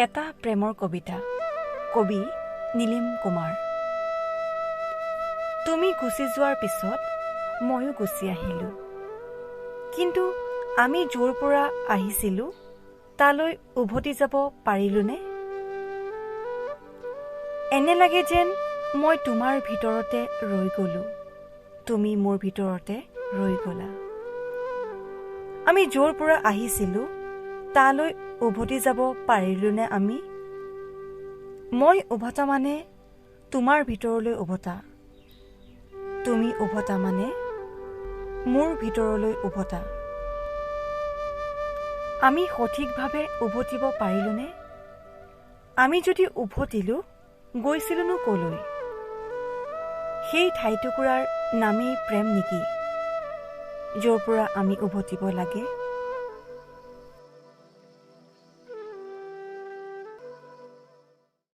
এটা প্ৰেমৰ কবিতা, কবি নীলিম কুমাৰ। তুমি গুচি যোৱাৰ পিছত ময়ো গুচি আহিলোঁ, কিন্তু আমি য'ৰ পৰা আহিছিলোঁ তালৈ উভতি যাব পাৰিলোনে? এনে লাগে যেন মই তোমাৰ ভিতৰতে ৰৈ গ'লোঁ, তুমি মোৰ ভিতৰতে ৰৈ গ'লা। আমি য'ৰ পৰা আহিছিলোঁ তালৈ উভতি যাব পাৰিলোনে আমি? মই উভতা মানে তোমাৰ ভিতৰলৈ উভতা, তুমি উভতা মানে মোৰ ভিতৰলৈ উভতা। আমি সঠিকভাৱে উভতিব পাৰিলোনে? আমি যদি উভতিলোঁ, গৈছিলোঁনো ক'লৈ? সেই ঠাইটুকুৰাৰ নামেই প্ৰেম নেকি, য'ৰ পৰা আমি উভতিব লাগে?